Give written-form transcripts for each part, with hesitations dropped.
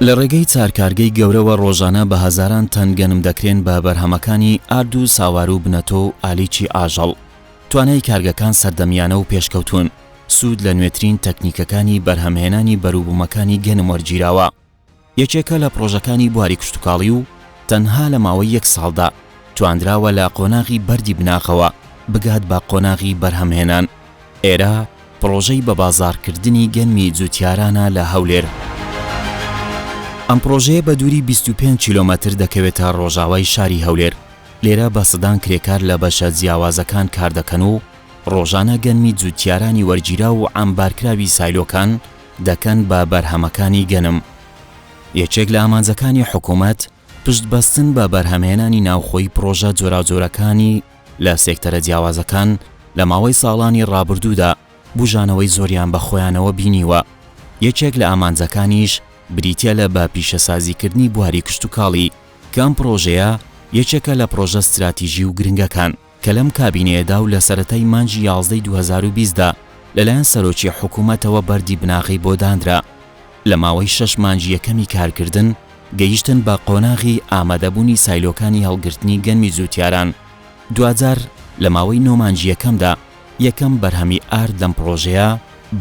لە ڕێگەی چارکارگەی گەورەوە ڕۆژانە بە هەزاران تەن گەنم دەکرێن بە بەرهەمەکانی ئارد و ساوار و بنەتۆ و ئالیکی ئاژەڵ. توانای کارگەکان سەردەمیانە و پێشکەوتوون، سوود لە نوێترین تەکنیکەکانی بەرهەمهێنانی بەروبوومەکانی گەنم وەرگیراوە. یەکێکە لە پڕۆژەکانی بواری کشتوکاڵی و تەنها لە ماوەی یەک ساڵدا تواندراوە لە قۆناغی بەردی بناغەوە بگات بە قۆناغی بەرهەمهێنان. ئێرە پڕۆژەی بەبازاڕکردنی گەنمی جوتیارانە لە هەولێر. ئەم پڕۆژەیە بە دووری 25 کیلۆمەتر دەکەوێتە ڕۆژاوای شاری هەولێر. لێرە بە سەدان کرێکار لە بەشە جیاوازەکان کاردەکەن و ڕۆژانە گەنمی جوتیارانی وەرگیراو و عەمبارکراوی سایلۆکان دەکەن بە بەرهەمەکانی گەنم. یەکێک لە ئامانجەکانی حکومەت پشت بەستن بە بەرهەمهێنانی ناوخۆیی پڕۆژە جۆراوجۆرەکانی لە سێکتەرە جیاوازەکان لە ماوەی ساڵانی ڕابردوودا بوژانەوەی زۆریان بە خۆیانەوە بینیوە. یەکێک لە ئامانجەکانیش بریتیە لە بە پیشەسازیکردنی بواری کشتوکاڵی کە ئەم پڕۆژەیە یەکێکە لە پڕۆژە ستراتیژی و گرنگەکان. کە لەم کابینەیەدا و لە سەرەتای مانگی یازدەی 2020 دا لەلایەن سەرۆکی حکوومەتەوە بەردی بناغەی بۆ دانرا. لە ماوەی شەش مانگی یەکەمی کارکردن گەیشتن بە قۆناغی ئامادەبوونی سایلۆکانی هەڵگرتنی گەنمی جووتیاران. دواجار لە ماوەی نۆ مانگی یەکەمدا یەکەم بەرهەمی ئارد لەم پڕۆژەیە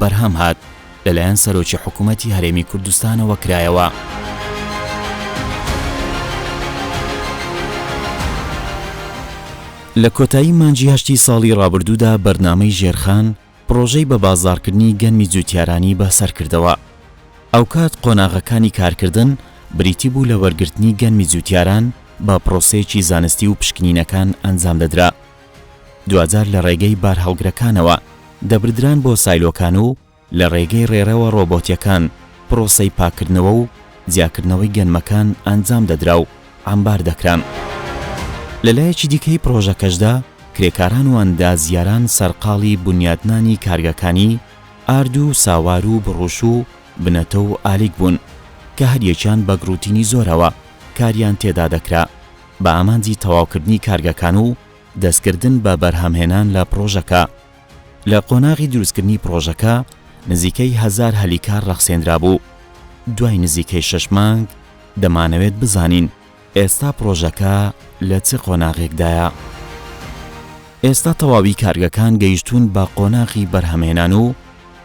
بەرهەم هات، لەلایەن سەرۆکی حکوومەتی هەرێمی کوردستانەوە کرایەوە. لە کۆتایی مانگی هەشتی ساڵی ڕابردوودا بەرنامەی ژێرخان پڕۆژەی بە بازاڕکردنی گەنمی جووتیارانی بەسەرکردەوە. ئەوکات قۆناغەکانی کارکردن بریتی بوو لە وەرگرتنی گەنمی جووتیاران بە پڕۆسەیەکی زانستی و پشکنینەکان ئەنجام دەدرا. دواجار لە ڕێگەی بارهەڵگرەکانەوە دەبردران بۆ سایلۆکان و لە ڕێگەی ڕێڕەوە ڕۆبۆتیەکان پرۆسەی پاککردنەوە و جیاکردنەوەی گەنمەکان ئەنجام دەدرا و عەمبار دەکران. لە لایەکی دیکەی پڕۆژەکەشدا کرێکاران و ئەندازیاران سەرقاڵی بونیادنانی کارگەکانی ئارد و ساوار و بڕوش و بنەتە و ئالیک بوون کە هەریەکیان بە گڕوتینی زۆرەوە کاریان تێدا دەکرا بە ئامانجی تەواوکردنی کارگەکان و دەستکردن بە بەرهەمهێنان لە پڕۆژەکە. لە قۆناغی دروستکردنی پڕۆژەکە نزیکەی هەزار هەلی کار ڕەخسێنرابوو. دوای نزیکەی شەش مانگ دەمانەوێت بزانین ئێستا پڕۆژەکە لە چ قۆناغێکدایە. ئێستا تەواوی کارگەکان گەیشتوون بە قۆناغی بەرهەمهێنان و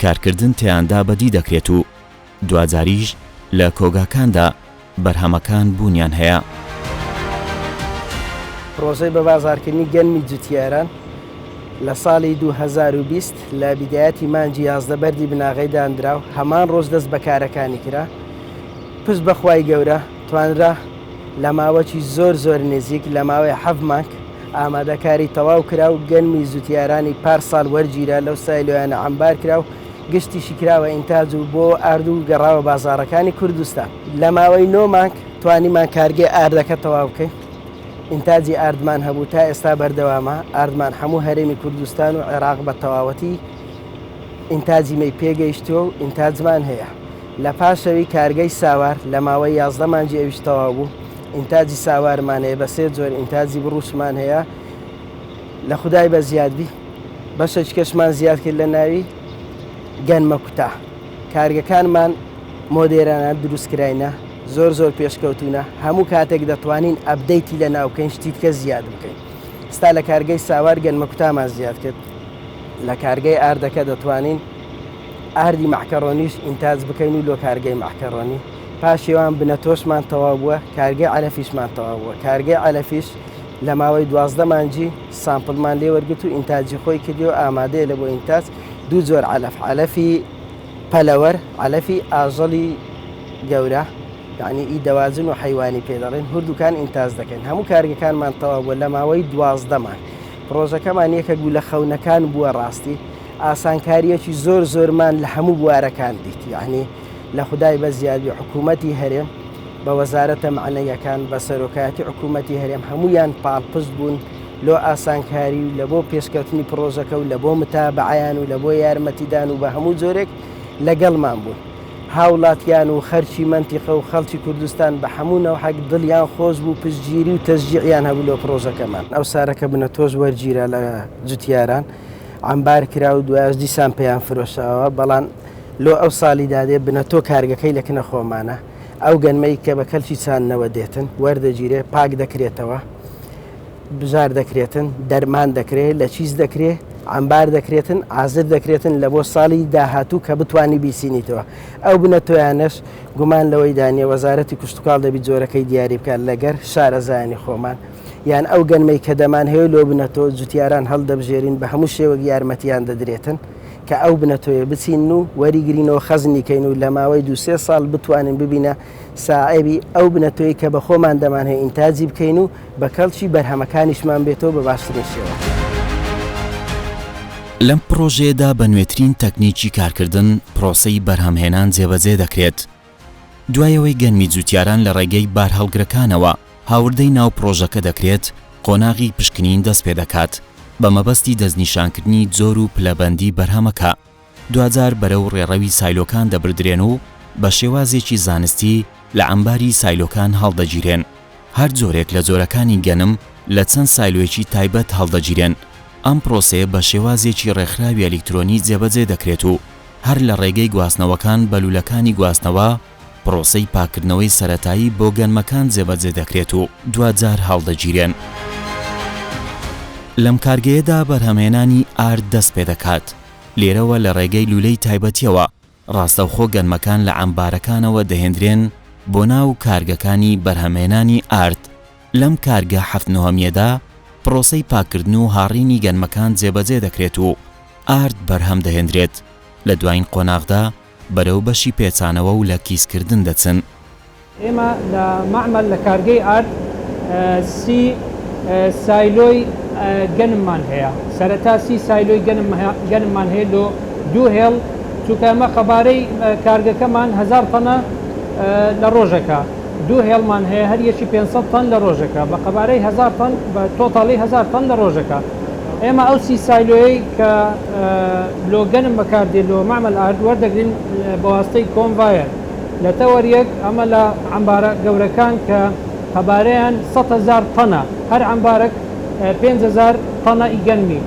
کارکردن تێیاندا بەدی دەکرێت و دواجاریش لە کۆگاکاندا بەرهەمەکان بوونیان هەیە. پرۆسەی بەبازاڕکردنی گەنمی جوتیاران لە ساڵی 2020 لە بیدایەتی مانگی 11 بەردی بناغەی دانرا و هەمان ڕۆژ دەست بە کارەکانی کرا. پشت بە خوای گەورە توانرا لە ماوەکی زۆر زۆر نزیک لە ماوەی حەفت مانگ ئامادەکاری تەواو کرا و گەنمی جوتیارانی پار ساڵ وەرگیرا لەو سایلۆیانە عەمبار کرا و گشتیشی کراوە ئینتاج و بۆ ئارد و گەڕاوە بازاڕەکانی کوردستان. لە ماوەی نۆ مانگ توانیمان کارگەی ئاردەکە تەواو بکەین، ئینتاجی ئاردمان هەبوو تا ئێستا بەردەوامە، ئاردمان هەموو هەرێمی کوردستان و عێراق بە تەواوەتی ئینتاجی مەی پێگەیشتووە و ئینتاجمان هەیە. لە پاشەوی کارگەی ساوار لە ماوەی 11 مانگی ئەویش تەواو بوو، ئینتاجی ساوارمان هەیە بە سێ جۆر ئینتاجی بڕوشمان هەیە، لە خودای بەزیاد بی بەشێکی کەشمان زیاد کرد لە ناوی گەنمە کوتا کارگەکانمان مۆدێرانە دروست کراینە زۆر زۆر پێشکەوتونە هەموو کاتێک دەتوانین update ی لە ناو بکەین شتی تکە زیاد بکەین ستا لە کارگەی ساوار گەنمە کوتامان زیاد کرد لە کارگەی ئاردەکە دەتوانین ئاردی مەعکەڕۆنیش ئینتاج بکەین و لۆ کارگەی مەعکەڕۆنی پاشیوان بنەتۆشمان تەواو بووە کارگەی عەلەفیشمان تەواو بووە کارگەی عەلەفیش لە ماوەی 12 مانگی sample مان لێ وەرگرت و ئینتاجی خۆی کردی و ئامادەیە لە بۆ ئینتاج دوو جۆر عەلەف عەلەفی پەلەوەر عەلەفی ئاژەڵی گەورە یعنی ئی دەواجن و حەیوانی پێ دەڵێن هەردووکان ئینتاج دەکەین هەموو کارگەکانمان تەواو بووە لە ماوەی 12 مانگ پڕۆژەکەمان یەکێک بوو لە خەونەکان بووە ڕاستی ئاسانکارییەکی زۆر زۆرمان لە هەموو بوارەکان دیت یعنی لە خودای بەزیادی حکوومەتی هەرێم بە وەزارەتە مەعنەیەکان بە سەرۆکایەتی حکوومەتی هەرێم هەمویان پاڵپشت بوون لۆ ئاسانکاری و لە بۆ پێشکەوتنی پرۆژەکە و لە بۆ متابعیان و لە بۆ یارمەتیدان و بە هەموو جۆرێک لەگەڵمان بوون. هاوڵاتیان و خەرکی مەنتیقە و خەڵکی کوردستان بە هەموو نەوحەک دڵیان خۆش بوو پشتگیری و تەشجیعیان هەبوو لۆ پرۆژەکەمان. ئەو سارەکە بنەتۆش وەرگیرا لە جوتیاران عەمبار کرا و دوایش دیسان پێیان فرۆشاوە بەڵام لۆ ئەو ساڵی دادێ بنەتۆ کارگەکەی لە کنە خۆمانە. ئەو گەنمەی کە بە کەلکی چاندنەوە دێتن وەردەگیرێ، پاک دەکرێتەوە، بژار دەکرێتن، دەرمان دەکرێ، لە کیس دەکرێ، عەمبار دەکرێتن، عازر دەکرێتن لە بۆ ساڵی داهاتوو کە بتوانی بیچینیتەوە. ئەو بنەتۆیانەش گومان لەوەیدا نیە وەزارەتی کوشتوکاڵ دەبی جۆرەکەی دیاری بکات لەگەر شارەزایانی خۆمان یان ئەو گەنمەی کە دەمانهەوێ لۆ بنەتۆ جوتیاران هەڵدەبژێرین بە هەموو شێوەک یارمەتیان دەدرێتن کە ئەو بنەتۆیە بچینن و وەریگرینەوە خەزنی کەین و لە ماوەی دوو سێ ساڵ بتوانین ببینە ساعێبی ئەو بنەتۆی کە بە خۆمان دەمانهەوێ ئینتاجی بکەین و بە کەڵکی بەرهەمەکانیشمان بێتەوە بە باشترین شێوە. لەم پڕۆژەیەدا بە نوێترین تەکنیکی کارکردن پرۆسەی بەرهەمهێنان جێبەجێ دەکرێت. دوای ئەوەی گەنمی جوتیاران لە ڕێگەی بارهەڵگرەکانەوە هاوردەی ناو پڕۆژەکە دەکرێت، قۆناغی پشکنین دەستپێدەکات بە مەبەستی دەستنیشانکردنی جۆر و پلەبەندی بەرهەمەکە. دواجار بەرەو ڕێڕەوی سایلۆکان دەبردرێن و بە شێوازێکی زانستی لە عەمباری سایلۆکان هەڵدەگیرێن. هەر جۆرێک لە جۆرەکانی گەنم لە چەند سایلۆیەکی تایبەت هەڵدەگیرێن. ئەم پرۆسەیە بە شێوازێکی ڕێکخراوی ئەلیکترۆنی جێبەجێ دەکرێت و هەر لە ڕێگەی گواستنەوەکان بە لوولەکانی گواستنەوە پرۆسەی پاککردنەوەی سەرەتایی بۆ گەنمەکان جێبەجێ دەکرێت و دواجار هەڵدەگیرێن. لەم کارگەیەدا بەرهەمهێنانی ئارد دەست پێدەکات. لێرەوە لە ڕێگەی لوولەی تایبەتیەوە ڕاستەوخۆ گەنمەکان لە عەمبارەکانەوە دەهێندرێن بۆ ناو کارگەکانی بەرهەمهێنانی ئارد. لەم کارگە حەفت نهۆمیەدا پڕۆسەی پاککردن و هاڕینی گەنمەکان جێبەجێ دەکرێت و ئارد بەرهەم دەهێندرێت. لە دوایین قۆناغدا بەرەو بەشی پێچانەوە و لە کیسکردن دەچن. ئێمە لە مەعمەل لە کارگەی ئارد سی سایلۆی گەنممان هەیە، سەرەتا سی سایلۆی گەنممان هەیە لۆ دوو هێڵ، چونکە ئەمە قەبارەی کارگەکەمان هەزار تەنە لە ڕۆژەکە، دوو هێڵمان هەیە هەر یەکی 500 تەن لە ڕۆژەکە بە قەبارەی هەزار تەن بە total ی هەزار تەن لە ڕۆژەکە. ئێمە ئەو سی سایلۆیەی کە لۆ گەنم بەکاردێ لۆ مەعمەل ئارد وەردەگرین بە واستەی conveyor. لە تەوەر یەک، ئەمە لە عەمبارە گەورەکان کە قەبارەیان 100,000 تەنە، هەر عەمبارەک 5000 تەنە ئی گەنمی،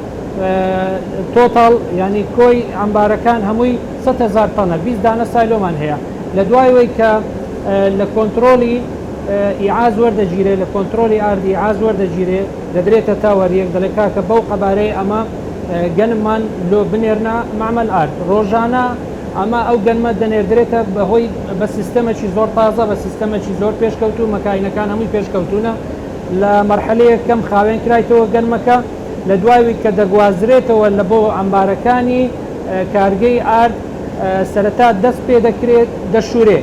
total یانی کۆی عەمبارەکان هەمووی 100,000 تەنە، 20 دانە سایلۆمان هەیە. لە دوای وەی کە لە کۆنترۆلی ئیعاز وەردەگیرێ، لە کۆنترۆلی ئارد ئیعاز وەردەگیرێ، دەدرێتە تەوەر یەک، دەڵێ کاکە بەو قەبارەیە ئەمە گەنممان لۆ بنێرنە مەعمەل ئارد. ڕۆژانە ئەمە ئەو گەنمە دەنێردرێتە بەهۆی بە سیستەمەکی زۆر تازە، بە سیستەمەکی زۆر پێشکەوتوو، مەکاینەکان هەمووی پێشکەوتوونە، لە مەرحەلەی یەکەم خاوێن کرایتەوە گەنمەکە، لە دوای کە دەگوازرێتەوە لە بۆ عەمبارەکانی کارگەی ئارد سەرەتا دەست پێ دەکرێت دەشورێ،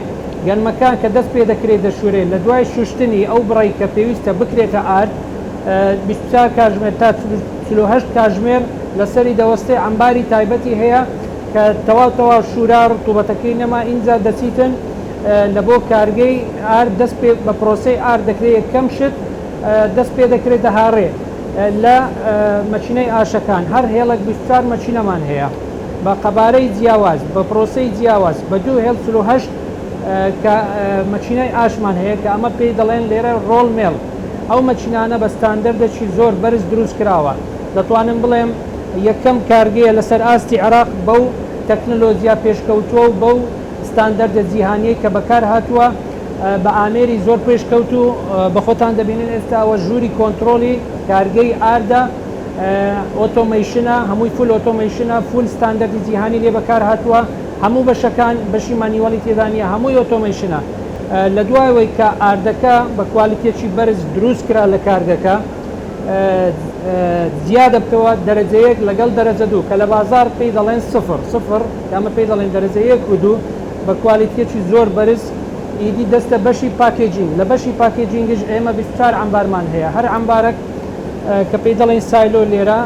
گەنمەکان کە دەست پێ دەکرێت دەشورێ، لە دوای شوشتنی ئەو بڕەی کە پێویستە بکرێتە ئارد 24 کاژمێر تا 48 کاژمێر لەسەری دەوەستێ، عەمباری تایبەتی هەیە. کە تەواو تەواو شورا ڕتوبەتەکەی نەما ئینجا دەچیتن لە بۆ کارگەی ئارد دەست پێ بە پرۆسەی ئارد دەکرێ یەکەم شت دەست پێ دەکرێت دەهاڕێ لە مەکینەی ئاشەکان هەر هێڵێک 24 مەکینەمان هەیە بە قەبارەی جیاواز بە پرۆسەی جیاواز بە دوو هێڵ 48 کە مەکینەی ئاشمان هەیە کە ئەمە پێی دەڵێن لێرە roll mill ئەو مەکینانە بە ستاندەردێکی زۆر بەرز دروست کراوە دەتوانم بڵێم یەکەم کارگەیە لەسەر ئاستی عێراق بەو تەکنەلۆجیا پێشکەوتووە و بەو ستاندەردە جیهانیەی کە بەکار هاتووە بە ئامێری زۆر پێشکەوتوو بەخۆتان دەبینن ئێستا ئەوە ژووری کۆنترۆڵی کارگەی ئاردە automation ە هەمووی full automation ە full ستاندەردی جیهانی لێ بەکار هاتووە هەموو بەشەکان بەشی manual ی تێدا نییە هەمووی automation ە لە دوای ئەوەی کە ئاردەکە بە quality ەکی بەرز دروست کرا لە کارگەکە جیا دەبتەوە دەرەجە یەک لەگەڵ دەرەجە دوو کە لە بازاڕ پێی دەڵێن سفر سفر کە ئەمە پێی دەڵێن دەرەجە یەک و دوو بە quality ەکی زۆر بەرز ئیدی دەستە بەشی packaging لە بەشی packaging یش ئێمە 24 عەمبارمان هەیە هەر عەمبارەک کە پێی دەڵێن silo لێرە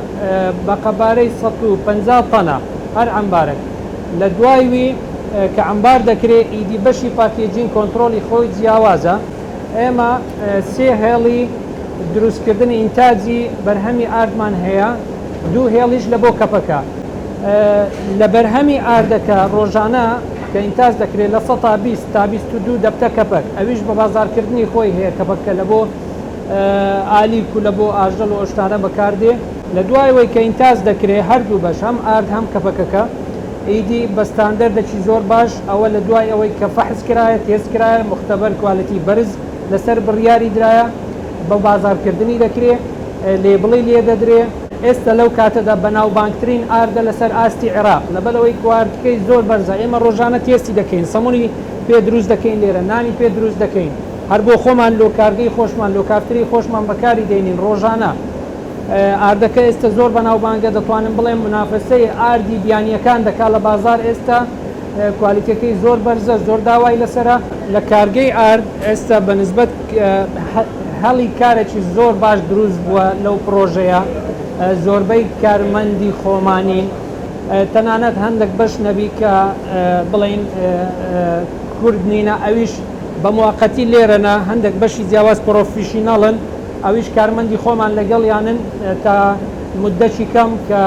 بە قەبارەی 150 تەنە هەر عەمبارەک لە دوای وی کە عەمبار دەکرێ ئیدی بەشی packaging کۆنترۆڵی خۆی جیاوازە ئێمە سێ هێڵی دروستکردنی ئینتاجی بەرهەمی ئاردمان هەیە، دوو هێڵیش لە بۆ کەپەکە. لە بەرهەمی ئاردەکە ڕۆژانە کە ئینتاج دەکرێت 20% تا 22 دەبتە کەپەک، ئەویش بە بازاڕکردنی خۆی هەیە کەپەکە لە بۆ ئالیک و لە بۆ ئاژەڵ و ئەو شتانە بەکاردێ. لە دوای ئەوەی کە ئینتاج دەکرێت هەردوو بەش هەم ئارد هەم کەپەکەکە. ئیدی بە ستاندەردەکی زۆر باش، ئەوە لە دوای ئەوەی کە فەحس کرایە، تێست کرایە، موختەبەر quality بەرز لەسەر بڕیاری درایە، بە بازاڕکردنی دەکرێ، label ی لێ دەدرێ. ئێستا لەو کاتەدا بەناوبانگترین ئاردە لەسەر ئاستی عێراق، لەبەرئەوەی quality ەکەی زۆر بەرزە، ئێمە ڕۆژانە تێستی دەکەین، سەمونی پێ دروست دەکەین لێرە، نانی پێ دروست دەکەین، هەر بۆ خۆمان لۆ کارگەی خۆشمان، لۆ کافتریای خۆشمان بەکاری دێنین ڕۆژانە. ئاردەکە ئێستا زۆر بەناوبانگە، دەتوانم بڵێم مونافەسەی ئاردی بیانییەکان دەکات لە بازاڕ ئێستا، quality ەکەی زۆر بەرزە، زۆر داوای لەسەرە. لە کارگەی ئارد ئێستا بە نسبەت هەلی کارێکی زۆر باش دروست بووە لەو پڕۆژەیە، زۆربەی کارمەندی خۆمانین، تەنانەت هەندێک بەش نەبی کە بڵێین کورد نینە ئەویش بە موەقەتی لێرەنە، هەندێک بەشی جیاواز professional ن ئەویش کارمەندی خۆمان لەگەڵیانن تا موددەکی کەم کە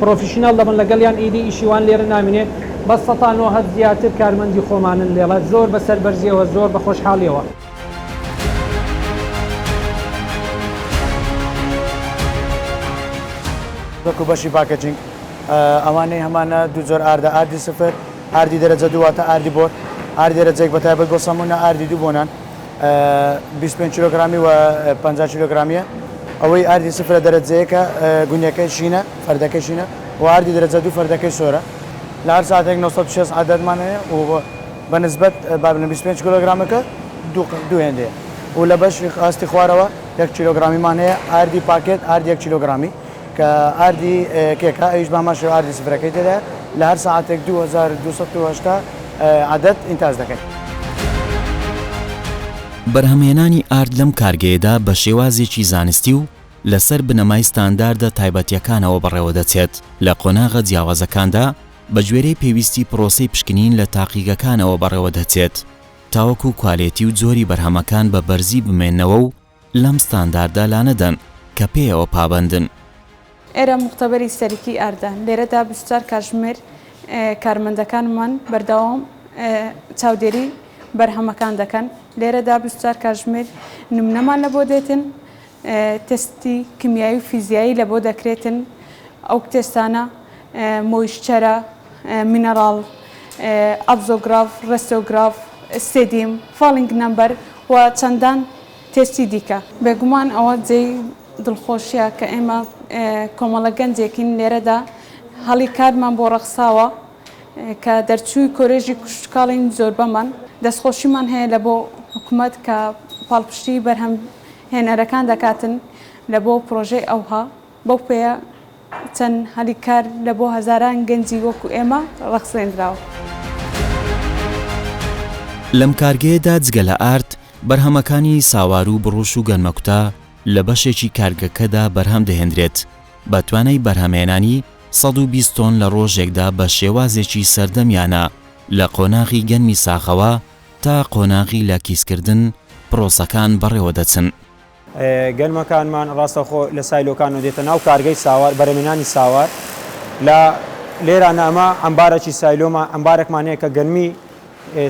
professional دەبن لەگەڵیان ئیدی ئیشی وان لێرە نامینێ بەس سەتا نۆهەد زیاتر کارمەندی خۆمانن لێڵە زۆر بە سەربەرزیەوە زۆر بە خۆشحاڵیەوە. وەکو بەشی packaging ئەوانەی هەمانە دوو جۆر ئاردە ئاردی سفر ئاردی دەرەجە دوو واتە ئاردی بۆر ئاردی دەرەجە یەک بە تایبەت بۆ سەمونە ئاردی دوو بۆ نان 25 کیلۆگرامی و 50 کیلۆگرامیە ئەوەی ئاردی سفرە دەرەجە یەکە گونیەکەی شینە فەردەکەی شینە و ئاردی دەرەجە دوو فەردەکەی سۆرە لە هەر ساتێک 960 عەدەدمان هەیە و بە نسبەت با بڵێم 25 کیلۆگرامەکە دوو دوو هێندەیە و لە بەشی ئاستی خوارەوە یەک کیلۆگرامیمان هەیە ئاردی پاکێت ئاردی یەک کیلۆگرامی کە ئاردی کێکە ئەویش بە هەمان شێوە ئاردی سفرەکەی تێدایە لە هەر سەعاتێک 2280 عەدەد ئینتاج دەکەین. بەرهەمهێنانی ئارد لەم کارگەیەدا بە شێوازێکی زانستی و لەسەر بنەمای ستانداردە تایبەتییەکانەوە بەڕێوەدەچێت، لە قۆناغە جیاوازەکاندا بەگوێرەی پێویستی پرۆسەی پشکنین لە تاقیگەکانەوە بەڕێوەدەچێت تاوەکو کوالێتی و جۆری بەرهەمەکان بە بەرزی بمێننەوە و لەم ستانداردە لانەدەن کە پێیەوە پابەندن. ئێرە موختەبەری سەرەکی ئاردە، لێرەدا 24 کاتژمێر کارمەندەکانمان بەردەوام چاودێری بەرهەمەکان دەکەن، لێرەدا 24 کاتژمێر نمونەمان لەبۆ دێتن، تێستی کیمیایی و فیزیایی لەبۆ دەکرێتن، ئەو تێستانە moisture ە، mineral، absorptiogram، resistograph، سێدیم، falling number و چەندان تێستی دیکە. بێگومان ئەوە جێی دڵخۆشیە کە ئێمە کۆمەڵە گەنجێکین لێرەدا هەڵی کارمان بۆ ڕەخساوە کە دەرچووی کۆلێژی کشتوکاڵین زۆربەمان. دەستخۆشیمان هەیە لە بۆ حکومەت کە پاڵپشتی بەرهەم هێنەرەکان دەکاتن لە بۆ پرۆژەی ئەوها، بەو پێیە چەند هەلی کار لە بۆ هەزاران گەنجی وەکو ئێمە ڕەخسێنراوە. لەم کارگەیەدا جگە لە ئارد، بەرهەمەکانی ساوار و بڕوش و گەنمەکوتا لە بەشێکی کارگەکەدا بەرهەم دەهێندرێت، بە توانای بەرهەمهێنانی 120 تۆن لە ڕۆژێکدا بە شێوازێکی سەردەمیانە لە قۆناغی گەنمی ساغەوە تا قۆناغی لە کیسکردن پرۆسەکان بەڕێوەدەچن. گەنمەکانمان ڕاستەوخۆ لە سایلۆکانەوە دێتە ناو کارگەی ساوار، بەرهەمهێنانی ساوار. لە لێرانە ئەمە عەمبارەکی سایلۆمان، عەمبارێکمان هەیە کە گەنمی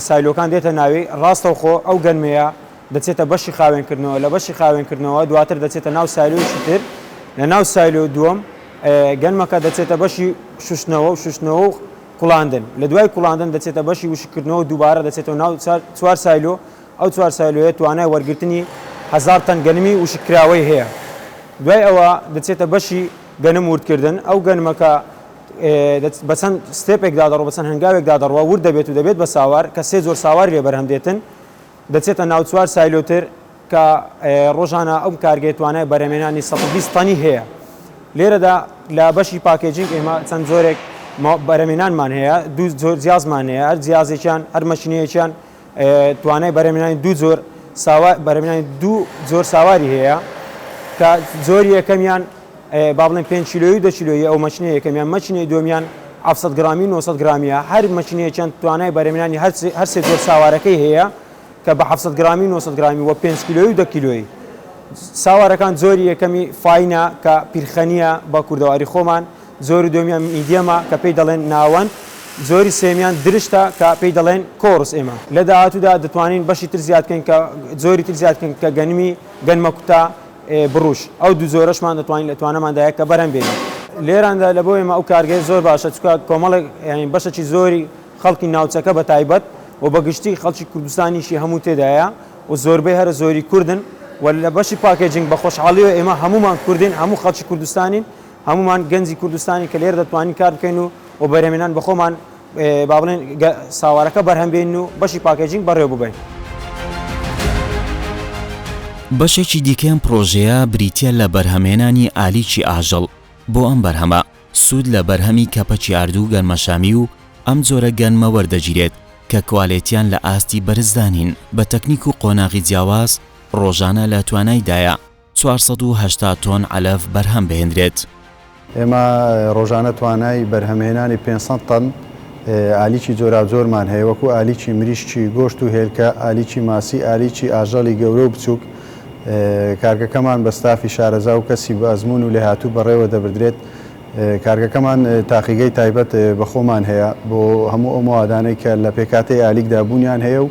سایلۆکان دێتە ناوی، ڕاستەوخۆ ئەو گەنمەیە دەچێتە بەشی خاوێنکردنەوە، لە بەشی خاوێنکردنەوە دواتر دەچێتە ناو سایلۆیەکی تر، لە ناو سایلۆ دووەم گەنمەکە دەچێتە بەشی شوشتنەوە و شوشتنەوە و کوڵاندن، لە دوای کوڵاندن دەچێتە بەشی وشککردنەوە و دووبارە دەچێتەوە ناو چوار سایلۆ، ئەو چوار سایلۆیە توانای وەرگرتنی هەزار تەن گەنمی وشککراوەی هەیە. دوای ئەوە دەچێتە بەشی گەنم وردکردن، ئەو گەنمە کە بە چەند step ێکدا دەڕوا، بە چەند هەنگاوێکدا دەڕوا، ورد دەبێت و دەبێت بە ساوار کە سێ جۆر ساواری لێ بەرهەم دێتن، دەچێتە ناو چوار سایلۆ تر کە ڕۆژانە ئەم کارگەیە توانای بەرهەمهێنانی 120 تەنی هەیە. لێرەدا لە بەشی packaging ئێمە چەند جۆرێک بەرهەمهێنانمان هەیە، دوو جۆر جیازمان هەیە، هەر جیازێکیان، هەر مەشینەیەکیان توانای بەرهەمهێنانی دوو جۆر ساوا بەرهەمهێنانی دوو جۆر ساواری هەیە کە جۆری یەکەمیان با بڵێن پێنج کیلۆیی و دە کیلۆیی ئەو مەچنەیە یەکەمیان مەچنەی دووەمیان 700 گرامی و 900 گرامیە هەر مەچنەیەکیان توانای بەرهەمهێنانی هەر سێ جۆر ساوارەکەی هەیە کە بە 700 گرامی و 900 گرامی و پێنج کیلۆیی و دە کیلۆیی ساوارەکان جۆری یەکەمی fine ە کە پیرخەنیە بە کوردەواری خۆمان جۆری دووەمیان medium ە کە پێی دەڵێن ناوەند، جۆری سێیەمیان درشتە کە پێی دەڵێن coarse ئێمە لە داهاتوودا دەتوانین بەشی تر زیاد بکەین کە جۆری تر زیاد بکەین کە گەنمی گەنمەکوتا بڕوش ئەو دوو جۆرەشمان دەتوانین لە تواناماندایە کە بەرهەم بێنین. لێراندا لە بۆ ئێمە ئەو کارگەیە زۆر باشە چونکە کۆمەڵێک یانی بەشێکی زۆری خەڵکی ناوچەکە بە تایبەت و بە گشتی خەڵکی کوردستانیشی هەموو تێدایە و زۆربەی هەرە زۆری کوردن و لە بەشی packaging بە خۆشحاڵیەوە ئێمە هەموومان کوردین هەموو خەڵکی کوردستانین هەموومان گەنجی کوردستانین کە لێرە دەتوانین کار بکەین و و بەرهەمێنان بە خۆمان با بڵێن ساوارەکە بەرهەم بێنین و بەشی packaging بەڕێوە ببەین. بەشێکی دیکەی ئەم پڕۆژەیە بریتییە لە بەرهەمهێنانی ئالیکی ئاژەڵ، بۆ ئەم بەرهەمە سوود لە بەرهەمی کەپەکی ئارد و گەنمەشامی و ئەم جۆرە گەنمە وەردەگیرێت کە کوالێتیان لە ئاستی بەرزدا نین، بە تەکنیک و قۆناغی جیاواز ڕۆژانە لە توانایدایە 480 تۆن عەلەف بەرهەم بهێندرێت. ئێمە ڕۆژانە توانای بەرهەمهێنانی 500 تەن ئالیکی جۆراوجۆرمان هەیە وەکو ئالیکی مریشکی گۆشت و هێلکە، ئالیکی ماسی، ئالیکی ئاژەڵی گەورە و بچووک. کارگەکەمان بە ستافی شارەزا و کەسی بە ئەزموون و لێهاتوو بەڕێوە دەبردرێت. کارگەکەمان تاقیگەی تایبەت بە خۆمان هەیە بۆ هەموو ئەو مەوادانەی کە لە پێکهاتەی ئالیکدا بوونیان هەیە و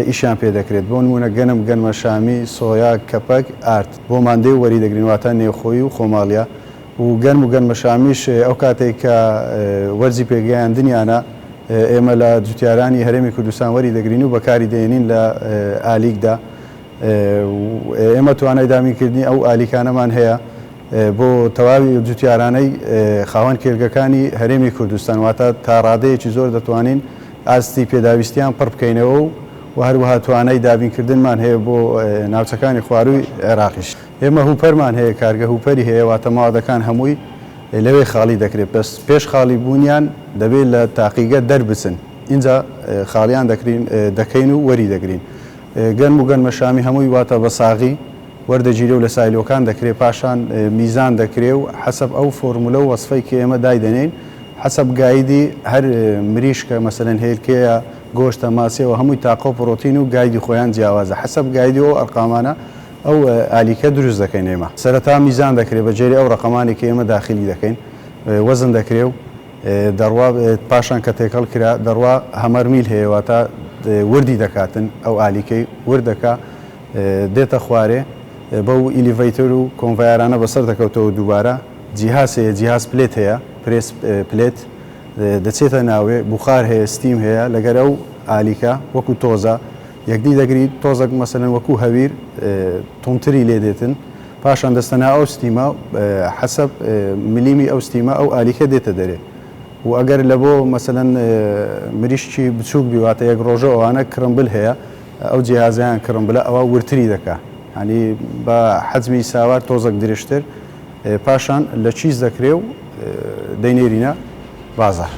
ئیشیان پێ دەکرێت، بۆ نموونە گەنم، گەنمەشامی، سۆیا، کەپەک، ئارد. بۆمان دێ و وەری دەگرین واتە نێوخۆیی و خۆماڵیە و گەنم و گەنمەشامیش ئەو کاتەی کە وەرزی پێگەیاندنیانە ئێمە لە جوتیارانی هەرێمی کوردستان وەری دەگرین و بەکاری دێنین لە ئالیکدا و ئێمە توانای دابینکردنی ئەو ئالیکانەمان هەیە بۆ تەواوی جوتیارانەی خاوەن کێلگەکانی هەرێمی کوردستان، واتە تا ڕادەیەکی زۆر دەتوانین ئاستی پێداویستیان پڕ بکەینەوە و و هەروەها توانای دابینکردنمان هەیە بۆ ناوچەکانی خوارووی عێراقیش. ئێمە hopper مان هەیە، کارگە hopper ی هەیە، واتە مەوادەکان هەمووی لەوێ خاڵی دەکرێت، بەس پێش خاڵی بوونیان دەبێت لە تاقیگە دەربچن، ئینجا خاڵیان دەکرین دەکەین و وەری دەگرین. گەنم و گەنمەشامی هەمووی واتە بە ساغی وەردەگیرێ و لە silo کان دەکرێ، پاشان میزان دەکرێ و حەسەب ئەو فۆرمولە و وەسفەی کە ئێمە دایدەنێین حەسەب guide ی هەر مریشکە مەسەلەن هێلکەیە، گۆشتە، ماسیە و هەمووی تاقە و پڕۆتین و guide ی خۆیان جیاوازە حەسەب guide ی ئەو ئەرقامانە ئەو ئالیکە دروست دەکەین ئێمە. سەرەتا میزان دەکرێ بە گوێرەی ئەو ڕەقەمانەی کە ئێمە داخیلی دەکەین وەزن دەکرێ و دەڕوا پاشان کە تێکەڵ کرا دەڕوا hammer mill هەیە واتە وردی دەکاتن ئەو ئالیکەی ورد دەکا دێتە خوارێ بەو elevator و conveyor انە بەسەر دەکەوتەوە دووبارە جیهاز هەیە جیهاز plate هەیە press plate دەچێتە ناوێ بوخار هەیە steam هەیە لەگەر ئەو ئالیکە وەکو تۆزە یەکدی دەگری تۆزەک مەسەلەن وەکو هەویر توندتری لێ دێتن پاشان دەستە ناو ئەو steam ە حەسەب ملیمی ئەو steam ە ئەو ئالیکە دێتە دەرێ و ئەگەر لە بۆ مەسەلەن مریشکی بچووک بی واتە یەک ڕۆژە ئەوانە crumble هەیە ئەو جیهازەیان crumble ە ئەوە وردتری دەکا یانی بە حەجمی ساوار تۆزەک درشتر پاشان لە کیس دەکرێ و دەینێرینە بازاڕ.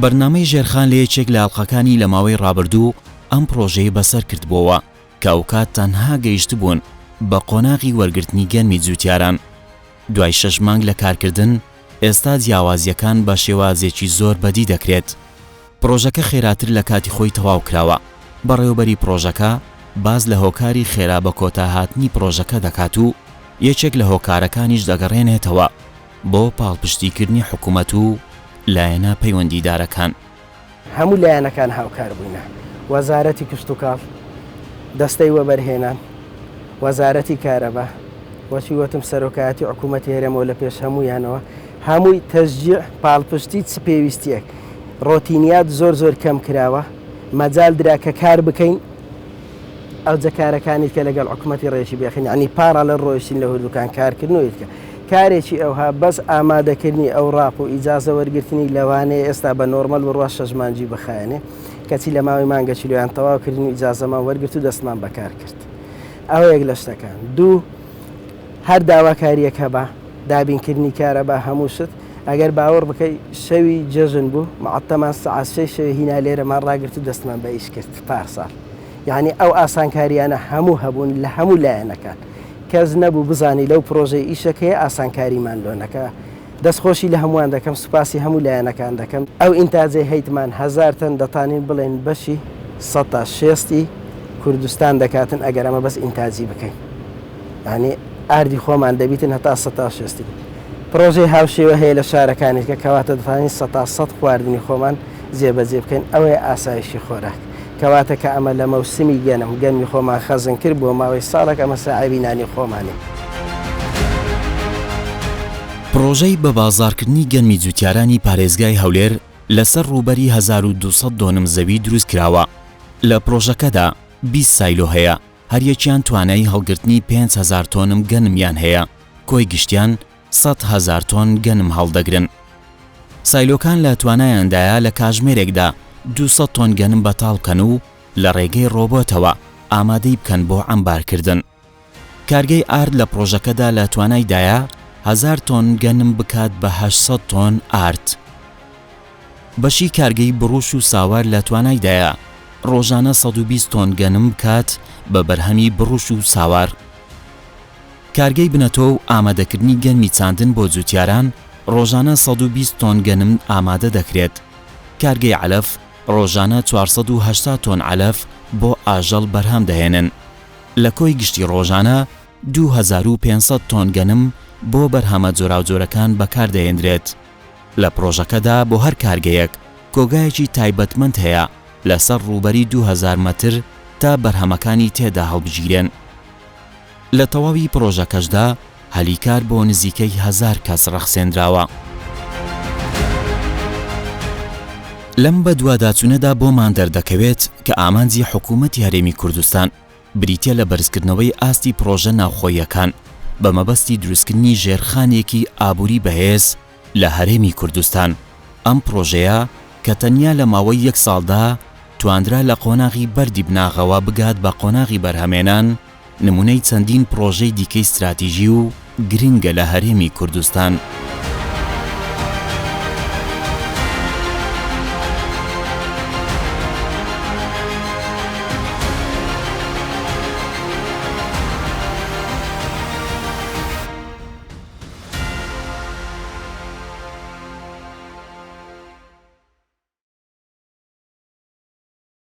بەرنامەی ژێرخان لە یەکێک لە ئەڵقەکانی لە ماوەی ڕابردوو ئەم پڕۆژەی بەسەر کردبۆوە کە ئەوکات تەنها گەیشتبوون بە قۆناغی وەرگرتنی گەنمی جوتیاران دوای شەش مانگ لە کارکردن ئێستا جیاوازییەکان بە شێوازێکی زۆر بەدی دەکرێت. پڕۆژەکە خێراتر لە کاتی خۆی تەواو کراوە، بەڕێوەبەری پڕۆژەکە باس لە هۆکاری خێرا بە کۆتا هاتنی پڕۆژەکە دەکات و یەکێک لە هۆکارەکانیش دەگەڕێنێتەوە بۆ پاڵپشتیکردنی حکومەت و لایەنە پەیوەندیدارەکان. هەموو لایەنەکان هاوکار بووینە، وەزارەتی کشتوکاڵ، دەستەی وەبەرهێنان، وەزارەتی کارەبا، وەچی وتم سەرۆکایەتی حکوومەتی هەرێمەوە لە پێش هەموویانەوە، هەمووی تەشجیع، پاڵپشتی چ پێویستییەک، ڕۆتینیات زۆر زۆر کەم کراوە، مەجال درا کە کار بکەین، ئەوجە کارەکانی کە لەگەڵ حکوومەتی ڕێکی بێخین، یانی parallel ڕۆیشتین لە هەردووکان کارکردن و ئیتکە. کارێکی ئەوها بەس ئامادەکردنی ئەوراق و ئیجازە وەرگرتنی لەوانەیە ئێستا بە نۆرمەل بڕوا شەش مانگی بخایەنێ، کەچی لە ماوەی مانگەکی لۆیان تەواو کردین و ئیجازەمان وەرگرت و دەستمان بەکار کرد. ئەوە یەک لە شتەکان. دوو، هەر داواکارییەک هەبا، دابینکردنی کارەبا هەموو شت، ئەگەر باوەڕ بکەی شەوی جەژن بوو، معەتەمان سەعات شەی شەوێ هینا لێرەمان ڕاگرت و دەستمان بە ئیش کرد پارساڵ. یانی ئەو ئاسانکارییانە هەموو هەبوون لە هەموو لایەنەکان. کەس نەبوو بزانی لەو پرۆژەی ئیشەکەیە ئاسانکاریمان لۆ نەکا. دەست خۆشی لە هەمووان دەکەم سوپاسی هەموو لایەنەکان دەکەم. ئەو ئینتاجەی هەیتمان هەزار تەن دەتانین بڵێین بەشی سەتا شێستی کوردستان دەکاتن ئەگەر ئەمە بەس ئینتاجی بکەین یانی ئاردی خۆمان دەبیتن هەتا سەتا شێستی پرۆژەی هاوشێوە هەیە لە شارەکانی کە کەواتە دەتوانین سەتا سەد خواردنی خۆمان جێبەجێ بکەین ئەوەیە ئاسایشی خۆراک کەواتە کە ئەمە لە مەوسمی گەنم گەنمی خۆمان خەزن کرد بۆ ماوەی ساڵێک ئەمە ساعێبی نانی خۆمانین. پڕۆژەی بەبازاڕکردنی گەنمی جوتیارانی پارێزگای هەولێر لەسەر ڕووبەری 1200 دۆنم زەوی دروستکراوە، لە پڕۆژەکەدا 20 سایلۆ هەیە، هەریەکیان توانای هەڵگرتنی 5000 تۆنم گەنمیان هەیە، کۆی گشتیان 100,000 تۆن گەنم هەڵدەگرن. سایلۆکان لە توانایاندایە لە کاژمێرێکدا 200 تۆن گەنم بەتاڵ بکەن و لە ڕێگەی ڕۆبۆتەوە ئامادەی بکەن بۆ عەمبارکردن. کارگەی ئارد لە پڕۆژەکەدا لە توانایدایە هەزار تۆن گەنم بکات بە 800 تۆن ئارد. بەشی کارگەی بڕوش و ساوار لە توانایدایە ڕۆژانە 120 تۆن گەنم بکات بە بەرهەمی بڕوش و ساوار. کارگەی بنەتۆ و ئامادەکردنی گەنمی چاندن بۆ جوتیاران ڕۆژانە 120 تۆن گەنم ئامادە دەکرێت. کارگەی عەلەف ڕۆژانە 480 تۆن عەلەف بۆ ئاژەڵ بەرهەم دەهێنن. لە کۆی گشتی ڕۆژانە 2500 تۆن گەنم بۆ بەرهەمە جۆراوجۆرەکان بەکاردەهێندرێت. لە پڕۆژەکەدا بۆ هەر کارگەیەک کۆگایەکی تایبەتمەند هەیە لەسەر ڕووبەری 2000 مەتر تا بەرهەمەکانی تێدا هەڵبگیرێن. لە تەواوی پڕۆژەکەشدا هەلی کار بۆ نزیکەی هەزار کەس ڕەخسێنراوە. لەم بەدواداچوونەدا بۆمان دەردەکەوێت کە ئامانجی حکوومەتی هەرێمی کوردستان بریتییە لە بەرزکردنەوەی ئاستی پڕۆژە ناوخۆییەکان بە مەبەستی دروستکردنی ژێرخانێکی ئابووری بەهێز لە هەرێمی کوردستان. ئەم پڕۆژەیە کە تەنیا لە ماوەی یەک ساڵدا توانرا لە قۆناغی بەردی بناغەوە بگات بە قۆناغی بەرهەمێنان، نموونەی چەندین پڕۆژەی دیکەی ستراتیژی و گرنگە لە هەرێمی کوردستان.